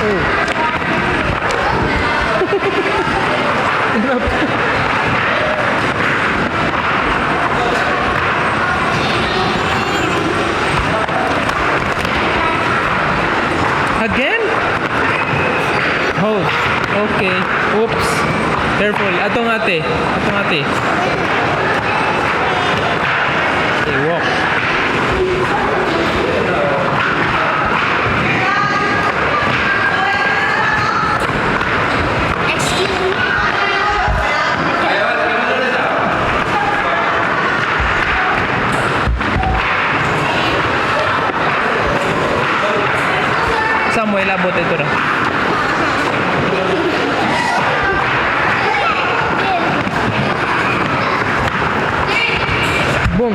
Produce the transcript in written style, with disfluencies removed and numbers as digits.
Oh. Enough. Again? Hold. Okay. Oops. Careful. Atong ate. Atong ate. Okay, walk. Excuse me. Samuel, abot ito ra. Boom.